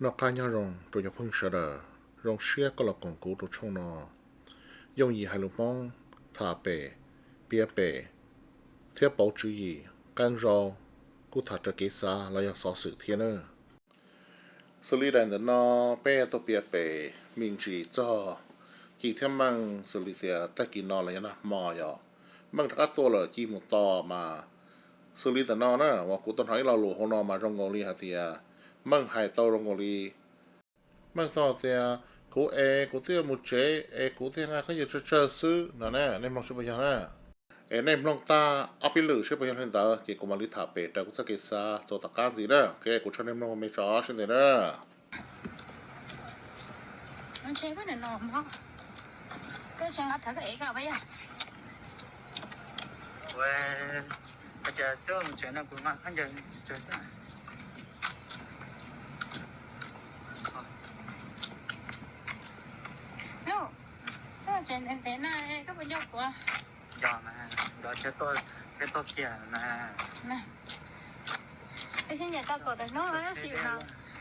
Noj qab nyob zoo rau cov phooj ywg sawv daws, zoo siab koj los koom kuv rau tshooj no. Yooj yim hais lus Hmoob, tham pem, piav pem, thiab pauv tswv yim, qee zaus kuj tham raws kev xav los yog xov xwm thiab na. Xws li daim ntawm no peb tuaj piav pem me ntsis txog Ci thiab Meej xws li tias tag kis no los yog nag hmo yog Meej rov qab tuaj lawm Ci mus tos mas xws li ntawm no na uas kuv tau hnov ib lo lus hauv no mas zoo nkaus li hais tias Meej hais tau zoo nkaus li Meej tau tias kuv es kuv twb mus tsev es kuv thiaj nqa khaub ncaws tsawg tsawg xwb no na, nej mloog seb puas yog na. Es nej mloog tag ob peb lwm seb puas yog li ntawd ces kuv mam li tham pem raws kuv txoj kev xav txuas tom qab ntxiv na. Ok, kuv tso nej mloog me tso seb ntev na.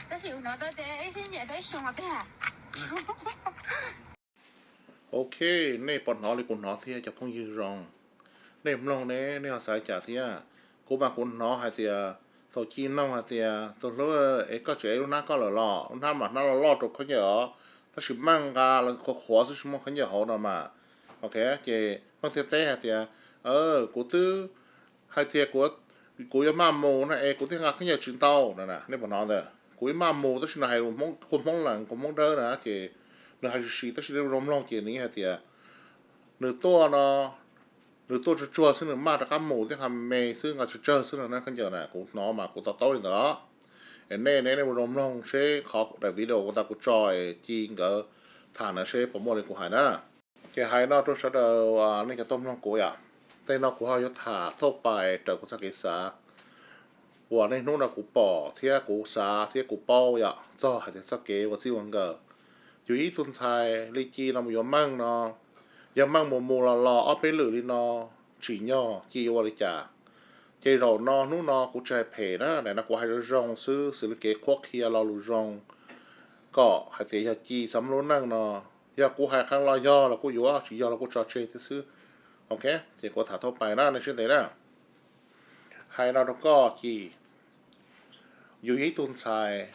Tab sis hnov tau tias ib sib ncaim tau ib xyoo tiag. Ok, nej puas hnov li kuv hnov thiab cov phooj ywg zoo? Nej mloog ne nej ho xav li cas thiab? Kuv mas kuv hnov hais tias thaum Ci noog hais tias tus hlub es koj tseem ev lub hnab koj lawm los? Lub hnab mas hnab loj loj rau khaub ncaws os, tab sis Meej nqa qhuav qhuav xwb tsis muaj khaub ncaws hauv no mas. Ok, ces Meej thiaj teb hais tias kuv twb hais tias kuv yuav maj mus no es kuv thiaj nqa khaub ncaws tsis ntau no. Nej puas hnov ntawd? Kuv yuav maj mus tab sis no hais lus kua Hmoob lees kua Hmoob dawb na ces nws hais tsis sim tab sis nej zoo mloog ces nws hais tias nws tuaj no, nws tuaj tsuag tsuag xwb nws maj rov qab mus thiab nqa me me xwb nqa tsawg tsawg xwb no na khaub ncaws na. Kuv hnov mas kuv to taub li ntawd. Es nej ne nej mus zoo mloog seb qhov daim video kuv tas kuv tso es Ci nkawd tham na seb puas muaj li kuv hais na. Ces hais no rau sawv daws nej cov tuaj mloog kuv yom, tej no kuv ho yuav tham thauj pais raws kuv txoj kev xav uas niaj hnub no kuv pom thiab kuv xav thiab kuv paub yom, txog hais tias txoj kev ua txij ua nkawm. Yus ib tug ntxhais li Ci no mus yuav Meej no, yog Meej mus mus los los ob peb lwm li no tsim nyog Ci yuav ua li cas. Ces zaum no hnub no kuv tsis hais phem na, daim no kuv hais zoo zoo xwb xws li kev qhuab qhia lo lus zoo kom hais tias yog Ci xav muaj lub neej no, yog kuv hais qee los yog los kuj yuav, tsis yog los kuj tso tseg thiab xwb. Ok, ces kuv tham thauj pais na nej sib ntev na. Hais no rau koj Ci, yus yog ib tug ntxhais,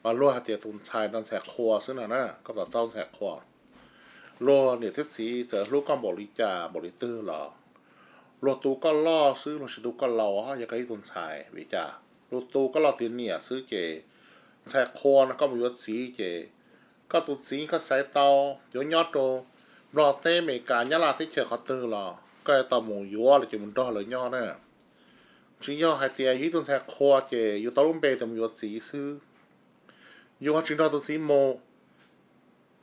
mas luag hais tias tus ntxhais no ntxhais qhua xwb no na, koj to taub ntxhais qhua. Luag niam thiab txiv txawm hlub koj npaum li cas npaum li twg los luag tu koj loj xwb luag tsis tu koj laus, yog koj ib tug ntxhais vim cas luag tu koj loj tiav niam xwb ces ntxhais qhua no koj mus yuav txiv ces koj tus txiv koj xaiv tau yuav nyob rau Nplog teb, Amelikas, Nyab Laj teb chaws qhov twg los koj yuav tau mus yuav los ces mus nrog lawv nyob na. Tsis yog hais tias yus ib tug ntxhais qhua ces yus tau lub npe tias mus yuav txiv xwb, yus ho tsis nrog tus txiv mus.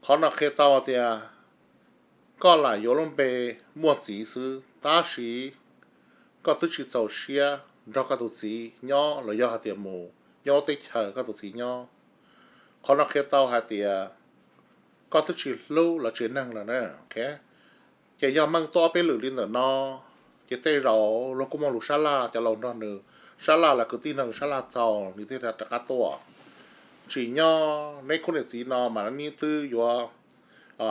Qhov no qhia tau tias koj lam yuav lub npe muaj txiv xwb tab sis koj twb tsis txaus siab nrog koj tus txiv nyob los yog hais tias mus nyob lub teb chaws koj tus txiv nyob. Qhov no qhia tau hais tias koj twb tsis hlub lawv tsev neeg lawm na. Ces yog Meej tuaj ob peb lwm li ntawm no ces tej zaum luag kuj muaj lus sab laj, cov laus nrog nws sab laj los kwv tij nrog nws sab laj txaus nws thiaj rov qab tuaj. Tsim nyog neb khub niam txiv no mas neb twb yuav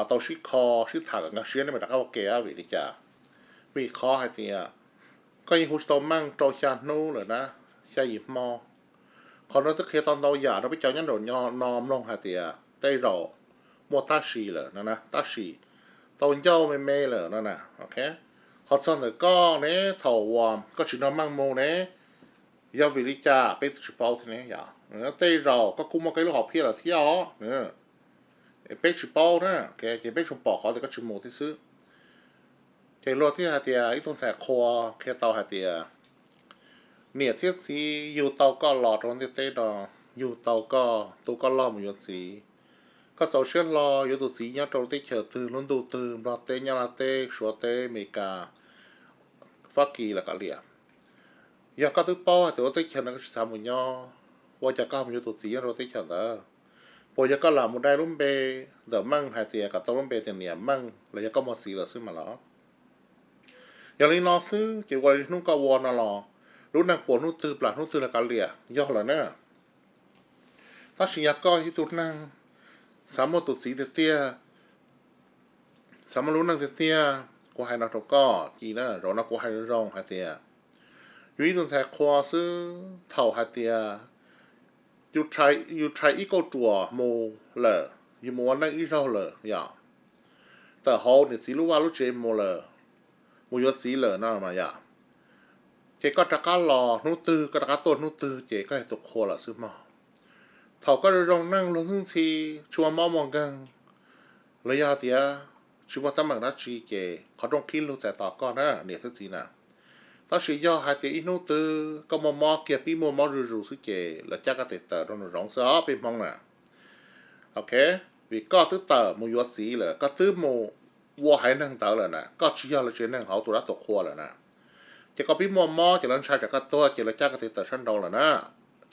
tau sib kho sib tham kom nkag siab neb mam rov qab ua ke vim li cas? Vim qhov hais tias koj yeej hu tsis tau Meej rau xya hnub lawm na, xya yim hmo. Qhov no twb qhia tau ntau yam rau peb cov nyob nraum no mloog hais tias tej zaum muaj tab sis lawm no na, tab sis tau ncauj me me lawm no na. Qhov txog ntawm koj ne, thaum uas koj tsis nrog Meej mus ne, yog vim li cas peb twb tsis paub thiab ne yom. Tej zaum koj kuj muaj koj ib lub hom phiaj lawm thiab os. Peb tsis paub na, ces peb tsuas pom qhov tias koj tsis mus thiab xwb. Ces luag thiaj hais tias ib tug ntxhais qhua qhia tau hais tias niam thiab txiv yug tau koj los rau ntiaj teb no, yug tau koj, tu koj loj mus yuav txiv. Koj txaus siab hlo yuav tus txiv nyob rau teb chaws twg, lub ntuj twg, Nplog teb, Nyab Laj teb, Suav teb, Amelikas, Fab Kis los kav liam. Yog koj twb paub hais tias lub teb chaws no koj tsis xav mus nyob, ua cas koj ho mus yuav tus txiv nyob rau teb chaws ntawd? Puas yog koj lam mus dai lub npe ntawm Meej hais tias kom tau lub npe tias niam Meej los yog koj muaj txiv lawm xwb mas los? Yog li no xwb ces ua li hnub koj ua no los lub neej puas hnub twg plam hnub twg los kav liam, yog lawm na. Tab sis yog koj ib tug neeg xav muaj tus txiv tiag tiag, xav muaj lub neej tiag tiag, kuv hais no rau koj, Ci na, zaum no kuv hais zoo zoo hais tias, yus ib tug ntxhais qhua xwb, thaum hais tias yus rhais ib kauj ruam mus lawm, yus mus ua neej ib zaug lawm yom, tawm hauv niam txiv lub vaj lub tsev mus lawm, mus yuav txiv lawm no mas yom, ces koj rov qab los hnub twg, koj rov qab tuaj hnub twg ces koj yog tus qhua lawm xwb mog. Thaum koj zoo zoo neej luag ntxhi, tsis muaj mob muaj nkeeg, los yog tias tsis muaj teeb meem dab tsi ces qhov rooj qhib lug txais tos koj na niam thiab txiv na. Tab sis yog hais tias ib hnub twg koj muaj mob kiag, pib muaj mob zuj zus xwb ces lawv cab koj tes taw rau nraum zoov xwb os peb Hmoob na. Ok, vim koj twb tawm mus yuav txiv lawm, koj twb mus ua haiv neeg ntawd lawm na, koj tsis yog lawv tsev neeg hauv tus dab tus qhua lawm na. Ces koj pib muaj mob ces lawv ntshai tsam koj tuag ces lawv cab koj tes taw sab nraud lawm na.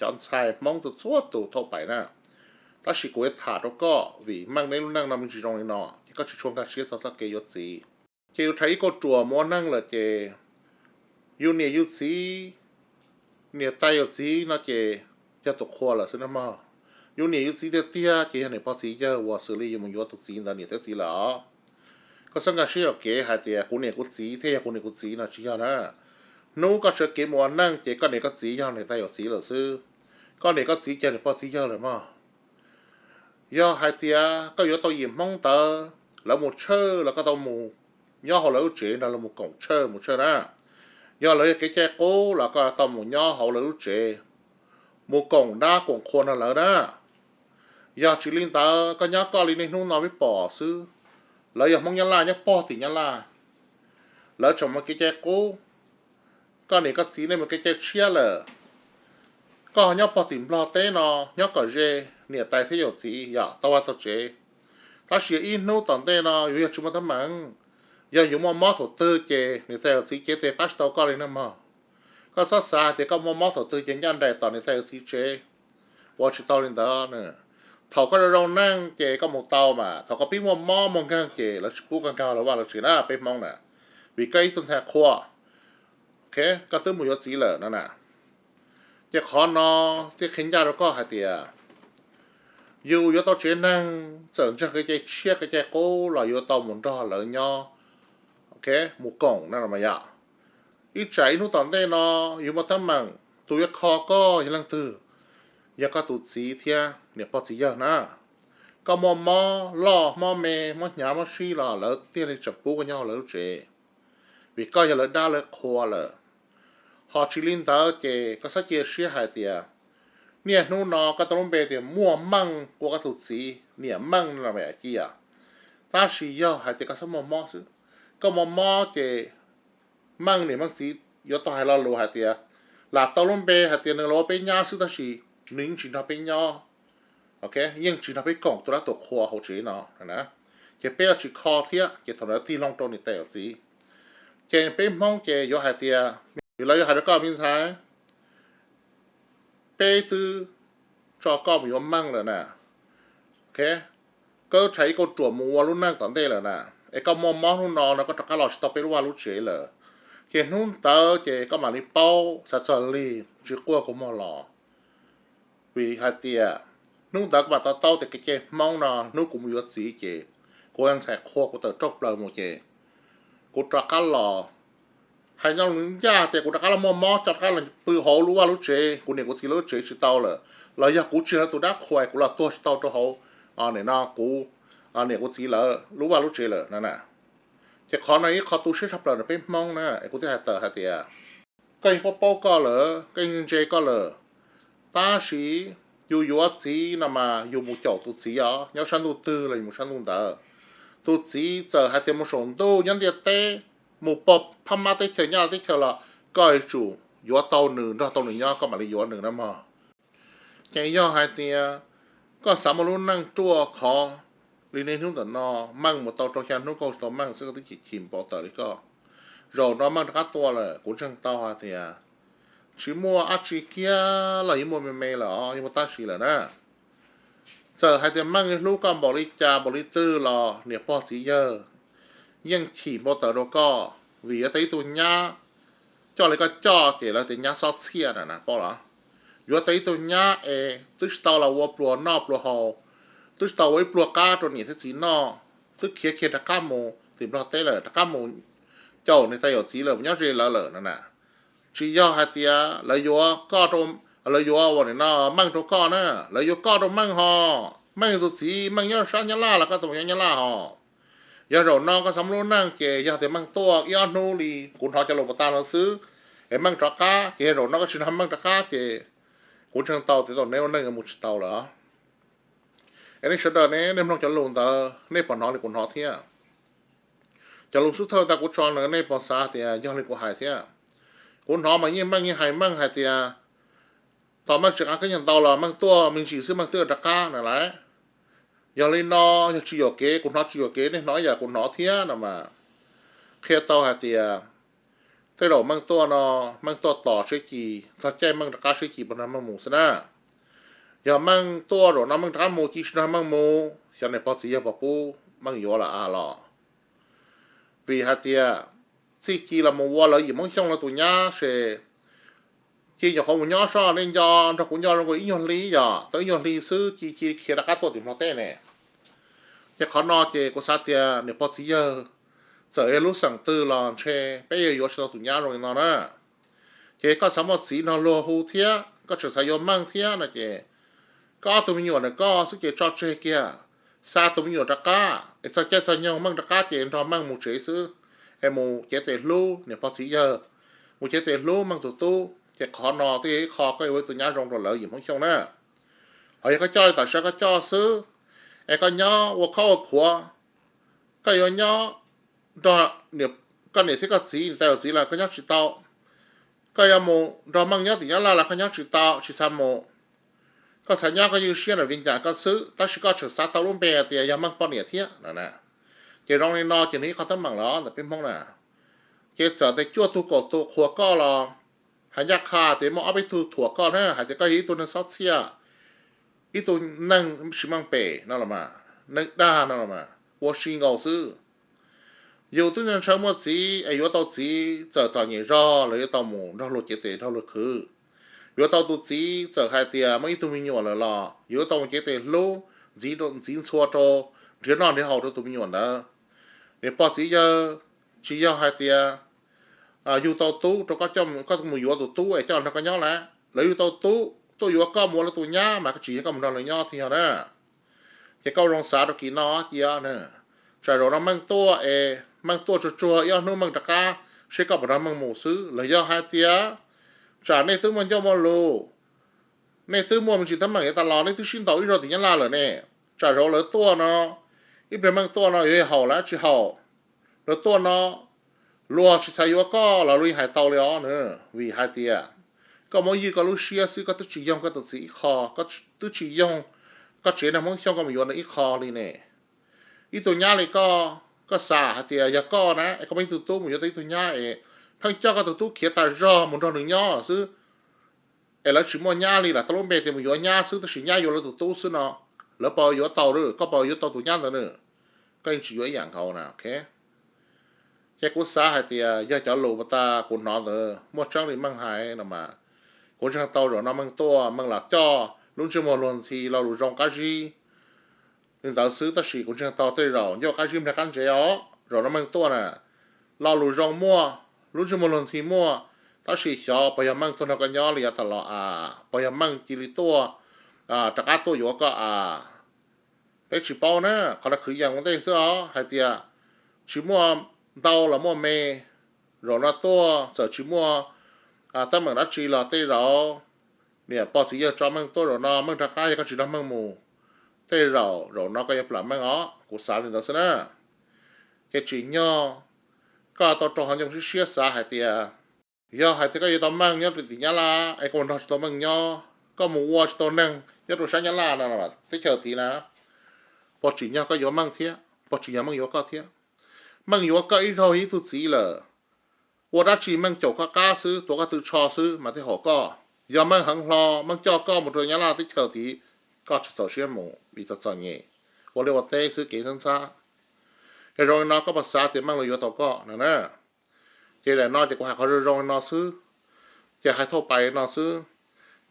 Cov ntxhais Hmoob txhua tus thauj pais na. Tab sis kuv yuav tham rau koj vim meej nej lub neej no me ntsis zoo li no ces koj tsis tshua nkag siab txog txoj kev yuav txiv. Ces yus rhais ib kauj ruam mus ua neej lawm ces yus niam yus txiv, niam tais yawm txiv no ces yog tus qhua lawm xwb na mog. Yus niam yus txiv tiag tiag ces yog niam pog txiv yawg uas xws li yus mus yuav tus txiv ntawd niam thiab txiv lawm os. Koj txhob nkag siab yuam kev hais tias kuv niam kuv txiv thiaj yog kuv niam kuv txiv no tsis yog na. Hnub koj sawv kev mus ua neej ces koj niam koj txiv yog niam tais yawm txiv lawm xwb. Koj niam koj txiv ces niam pog txiv yawg lawm mog. Yog hais tias koj yuav tau yim Hmoob ntawd, lawv mus tshawj los koj tau mus nyob hauv lawv lub tsev nrog lawv mus koom tshawj mus tshawj na. Yog lawv yog kev cai qub los koj tau mus nyob hauv lawv lub tsev, mus koom dab koom qhua nrog lawv na. Yog tsis li ntawd koj nyob koj li niaj hnub no peb pom xwb, lawv yog Hmoob Nyab Laj nyob pog tim Nyab Laj, lawv tseem mus kev cai qub. Koj niam koj txiv nej mus kev cai tshiab lawm, koj nyob pog tim Nplog teb no, nyob kom ze, niam tais thiab yawm txiv yom tau vaj tau tsev. Tab sis ib hnub tom ntej no yus yog tsis muaj teeb meem, yog yus muaj mob thaum twg ces niam tais yawm txiv cev tes pab tsis tau koj li na mog. Koj txhob xav hais tias koj muaj mob thaum twg ces ncaj nraim tom niam tais yawm txiv tsev, ua tsis tau li ntawd. Thaum koj zoo zoo neej ces koj mus tau mas thaum koj pib muaj mob muaj nkeeg ces lawv tsis pub koj nkag lawv vaj lawv tsev na peb Hmoob na, vim koj ib tug ntxhais qhua. Ok, koj twb mus yuav txiv lawm no na. Ces qhov no thiaj qhia ncaj rau koj hais tias yus yuav tau tsev neeg txawm ntseeg kev cai tshiab kev cai qub los yuav tau mus nrog lawv nyob, ok, mus koom na los mas yom. Ib tsam ib hnub tom ntej no yus muaj teeb meem, tus yuav kho koj yog leej twg? Yog koj tus txiv thiab niam pog txiv yawg na. Koj muaj mob loj mob me, mob hnyav mob sib los lawv thiaj li tseem pub koj nyob hauv lawv lub tsev, vim koj yog lawv dab lawv qhua lawm. Ho tsis li ntawd ces koj txhob cia siab hais tias niaj hnub no koj tau lub npe tias muaj meej ua koj tus txiv niam meej no mas yom Ci yom. Tab sis yog hais tias koj txhob muaj mob xwb. Koj muaj mob ces meej niam meej txiv yuav tau hais lo lus hais tias, lam tau lub npe hais tias nws los ua peb nyab xwb tab sis nws yeej tsis nrog peb nyob, ok, yeej tsis nrog peb koom tus dab tus qhua hauv tsev no. Ces peb yuav tsis kho thiab ces thaum ntawd tig loo rau niam tais yawm txiv. Ces peb Hmoob ces yuav hais tias, vim lawv yuav hais rau koj me ntxhais, peb twb tso koj mus yuav meej lawm na. Ok, koj rhais ib kauj ruam mus ua lub neej tom ntej lawm na, es koj muaj mob hnub no no koj rov qab los tsis tau peb lub vaj lub tsev lawm. Ces hnub ntawd ces koj mam li paub xav txog lig tsis quaj kua muag los. Vim hais tias hnub ntawd koj mam to taub tias kev cai Hmoob no hnub kuv mus yuav txiv ces kuv ntxhais qhua kuv tawm rooj plaws mus ces kuv rov qab los. Hais nyob ncaj tias kuv rov qab los muaj mob coj rov qab los pw hauv lub vaj lub tsev, kuv niam kuv txiv lub tsev tsis tau lawm, los yog kuv tsis yog tus dab qhua kuv los tuag tsis tau rau hauv, nim no kuv niam kuv txiv lawv lub vaj lub tsev lawm na. Ces qhov no ib qho tu siab tshaj plaws ntawm peb Hmoob na es kuv thiaj hais tawm hais tias koj yeej paub paub koj lawm, koj yeej ntse koj lawm, tab sis yus yuav txiv no mas yus mus caum tus txiv os, nyob sab ntuj twg los yus mus sab ntuj ntawd. Tus txiv txawm hais tias mus saum ntuj nyob ntiaj teb, mus pog phab mab teb chaws nyob teb chaws los koj yuav tsum yuav tau nws, nrog tau nws nyob koj mam li yuav nws na mog. Ces yog hais tias koj xav muaj lub neej ruaj khov li niaj hnub ntawm no, meej mus tau rau xya hnub koj tsis tau meej xwb koj twb chim chim npau taws li koj. Zaum no meej rov qab tuaj lawm kuv ntseeg tau hais tias tsis muaj dab tsi kiag los yeej muaj me me lawm os, yeej muaj tab sis lawm na. Txawm hais tias meej hlub koj npaum li cas npaum li twg los niam pog txiv yawg yeej chim npau taws rau koj, vim yuav tau ib tug nyab coj li koj coj ces lawv tias nyab xob txhiaj na na, paub los? yuav tau ib tug nyab es twb tsis tau los ua pluas noj pluas haus, twb tsis tau ua ib pluag qab rau niam thiab txiv noj, twb khiav kiag rov qab mus tim Nplog teb lawm, rov qab mus caum niam tais yawm txiv lawm, mus nyob ze lawv lawm no na. Tsis yog hais tias lawv yuav koj, lawv yuav ua no meej rau koj na, lawv yuav koj rau meej ho. Meej tus txiv, meej nyob sab Nyab Laj los koj tau mus nyob Nyab Laj ho. Yog zaum no koj xav muaj lub neej ces yog tias meej tuaj ib ob hnub li kuv hnov cov lus puas tas no xwb, es meej rov qab ces yog zaum no koj tsis nrog meej rov qab ces kuv ntseeg tau tias tau neb lub neej yuav mus tsis tau lawm. Es nej sawv daws ne, nej mloog cov lus ntawd nej puas hnov li kuv hnov thiab? Cov lus xub thawj tas kuv tso na nej puas xav tias yog li kuv hais thiab? Kuv hnov mas yeej meej yeej hais meej hais tias thaum meej tsis qab kab nyag ntau los meej tuaj me ntsis xwb meej twb rov qab na lawm. Yog li no, yog tsis yuam kev, kuv hnov tsis yuam kev, nej hnov ib yam kuv hnov thiab no mas, qhia tau hais tias tej zaum meej tuaj no, meej tuaj tos seb kis txog caij meej rov qab seb kis puas nrog meej mus xwb na. Yog meej tuaj zaum no meej rov qab mus kis tsis nrog meej mus, xyov niam pog txiv yawg puas pub meej yuav lawm a los. Vim hais tias txij kis los mus ua lawv yim Hmoob Xyooj lawv tus nyab ces cia nyuam qhuav mus nyob soj nej nco, nrog kuv nco zoo nkaus ib nyuag hli, yog tau ib nyuag hli xwb cia cia khiav rov qab tuaj tim Nplog teb ne. Ces qhov no ces kuv xav tias niam pog txiv yawg txawm yog lub xeem twg los ntshe peb yuav yuav tsis tau tus nyab zoo li no na. Ces koj xav muaj txiv nrog luag hu thiab, koj tseem xav yuav meej thiab no ces koj ob tug me nyuam ntawm koj xwb ces tso tseg kiag, xa tus me nyuam rov qab es txog caij txog nyoog meej rov qab ces nrog meej mus tsev xwb, es mus cev tes hlub niam pog txiv yawg, mus cev tes hlub meej tus tub, ces qhov no twb yog ib qho koj yuav ua ib tug nyab zoo rau lawv yim Hmoob Xyooj na. Ho yog koj coj li tam sim koj coj xwb, es koj nyob ua khob ua khuav, koj yuav nyob nrog koj niam thiab koj txiv, niam tais yawm txiv los koj nyob tsis tau, koj yuav mus nrog meej nyob tim Nyab Laj los koj nyob tsis tau, tsis xav mus. Koj xav nyob koj ywj siab ntawm viv ncaim koj xwb, tab sis koj tseem xav tau lub npe tias yog meej poj niam thiab no. Ces zoo li no ces nws ib qho teeb meem los ntawm peb Hmoob na. Ces txawm tias cuaj tug kaum tus qhuas koj los hais ncaj qha tias muaj ob peb tug thuam koj na, hais tias koj yog ib tug neeg xob txhiaj, ib tug neeg tsis meej pem no los mas, neeg dag no los mas, ua si nkaus xwb. Yus twb ntshaw muaj txiv es yuav tau txiv txawm txom nyem zog los yuav tau mus nrog luag cev tes nrog luag khwv. Yuav tau tus txiv txawm hais tias muaj ib tug me nyuam lawm los yuav tau mus cev tes hlub, ntxiv ntxhua rau, nrhiav noj nrhiav haus rau tus me nyuam ntawd. Niam pog txiv yawg tsis yog hais tias yug tau tub rau koj, koj mus yuav tus tub es coj nrog koj nyob lawm, lawv yug tau tub tuaj yuav koj mus ua lawv tus nyab mas koj tsis yog koj mus nrog lawv nyob thiab yog na. Ces koj zoo xav rau kis no cia na. Tsam zaum no meej tuaj es meej tuaj tsuag tsuag ib ob hnub meej rov qab seb koj puas nrog meej mus xwb, los yog hais tias tsam nej twb muaj ncauj muaj lus, nej twb muaj me ntsis teeb meem yav tas los, nej twb sib ntaus ib zaug tim Nyab Laj lawm ne. Tsam zaum lawv tuaj no, ib pliag meej tuaj no yuav haum los tsis haum, lawv tuaj no luag tsis xav yuav koj los luag yeej hais tau li os na. Vim hais tias koj muab ywj koj lub siab xwb, koj twb tsis yoog koj tus txiv ib qho, koj twb tsis yoog koj tsev neeg Hmoob Xyooj koj mus yuav nws ib qho li ne. Ib tug nyab li koj, koj xav hais tias yog koj na es koj muaj ib tug tub mus yuav tau ib tug nyab es pheej coj koj tus tub khiav tas zog mus nrog nws nyob xwb, es lawv tsis muaj nyab li, lam tau lub npe tias mus yuav nyab xwb, tab sis nyab yuav lawv tus tub xwb no, lawv puas yuav tau, koj puas yuav tau tus nyab ntawd na? Koj yeej tsis yuav ib yam nkaus na. Ces kuv xav hais tias yog cov lus uas tas kuv hnov ntawd muaj tseeb li meej hais no mas, kuv ntseeg tau zaum no meej tuaj meej lam coj lub ntsej muag luag ntxhi lo lus zoo qab zib li ntawd xwb, tab sis kuv ntseeg tau tej zaum ncauj qab zib nplej qab ntsev os. Zaum no meej tuaj na, lo lus zoo muaj, lub ntsej muag luag ntxhi muaj, tab sis xyov puas yog meej tuaj nrog koj nyob li yav tas los as, puas yog meej cia li tuaj rov qab tuaj yuav koj as? Peb tsis paub na, qhov no khwv yees ua ntej xwb os, hais tias tsis muaj ntau los muaj me. Zaum no tuaj txawm tsis muaj teeb meem dab tsi los tej zaum niam pog txiv yawg tso meej tuaj zaum no meej rov qab yog koj tsis nrog meej mus, tej zaum zaum no koj yuav plam meej os, kuv xav li ntawd xwb na. Ces tsim nyog koj tau rau hauv ncoo siab siab xav hais tias yog hais tias koj yuav tau meej nyob rau tim Nyab Laj es koj mus nrog tsis tau meej nyob, koj mus ua tsis tau neeg nyob rau sab Nyab Laj no teb chaws tid na, puas tsim nyog koj yuav meej thiab, puas tsim nyog meej yuav koj thiab? Meej yuav koj ib zaug ib tug txiv lawm, ua dab tsi meej caum koj qab xwb, tuav koj tw tsho xwb mas thiaj haum koj. Yog meej heev hlo meej coj koj mus rau Nyab Laj teb chaws tid, koj tsis txaus siab mus vim txom txom nyem, ua liaj ua teb xwb kev ntxhab ntxhab. Es zoo li no koj puas xav tias meej los yuav tau koj no na? Ces daim no ces kuv hais qhov zoo zoo li no xwb, ces hais thauj pais li no xwb.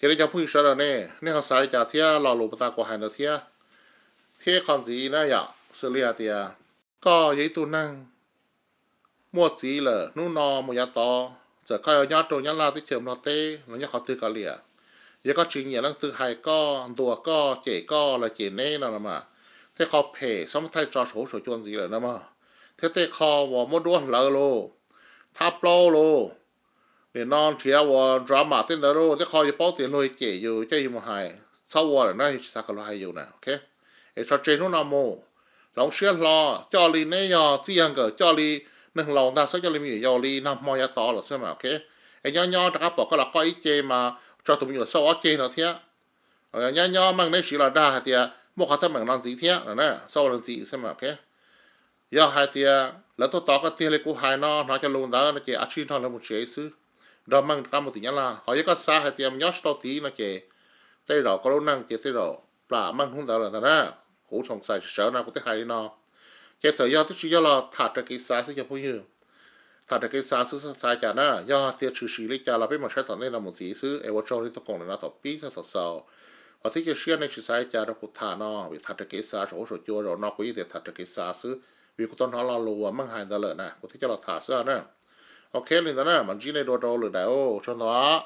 Ces li cov phooj ywg sawv daws ne, nej ho xav li cas thiab lo lus puag ta kuv hais ntawd thiab? Thiab qhov ntxiv na yom, xws li hais tias koj yog ib tug neeg muaj txiv lawm, hnub no mus yav tod, txawm koj yuav nyob rau Nyab Laj teb chaws Nplog teb los nyob qhov twg kav liam, yog koj tsis nyiam leej twg hais koj, ntuas koj, cem koj los cem neb no los mas, tej qho phem txhob muab thaij tso saum huab saum cua ntxiv lawm no mog. Thiab tej qho uas muab duab hlawv los, thab plaub los, nim no nrhiav uas drama tej ntawd los, tej qho yus paub tias luag cem yus, coj yus mus hais, txhob ua lawm na, yus tsis xav kom luag hais yus na, ok? Es tso tseg hnub no mus, hloov siab hlo, coj li neb yog txij yog nkawm, coj li neeg laus ntag, txhob coj li me nyuam yaus li, nag hmo yav tod los xwb mas, ok? Es nyob nyob rov qab pom koj los qoj ib ce mas tso tus me nyuam xauj ob ceg no thiab. Nyob nyob meej neb siv los dag hais tias muaj qhov teeb meem no ntxiv thiab, xauj ua lawv ntxiv xwb mas, ok? Yog hais tias lawv tuaj tos koj tiag li kuv hais no, hnov cov lus ntawd no ces a tsij nrog lawv mus tsev xwb, nrog meej rov qab mus tim Nyab Laj. Ho yog koj xav hais tias mus nyob tsis tau tid no ces tej zaum koj lub neej ces tej zaum plam meej hnub ntawd lawm ntag na. Kuv txhoov xais sawv no kuv thiaj hais li no. Ces txawm yog twb tsis yog los tham raws kev xav xwb cov phooj ywg, tham raws kev xav xwb, xav li cas na, yog tias tshwm sim li cas los peb mam saib tom ntej no mus ntxiv xwb. Es ua tsaug li tuaj koom lawm no thaum pib txog thaum xaus. Vam thiab cia siab nej tsis xav li cas rau kuv tham no, vim tham raws kev xav saum huab saum cua, zaum no kuv yeej tias tham raws kev xav xwb, vim kuv tau hnov lo lus uas meej hais ntawd lawm na kuv thiaj coj los tham xwb na. Ok li ntawd na, mam ntsib nej dua rau lwm daim, ua tsaug ntau.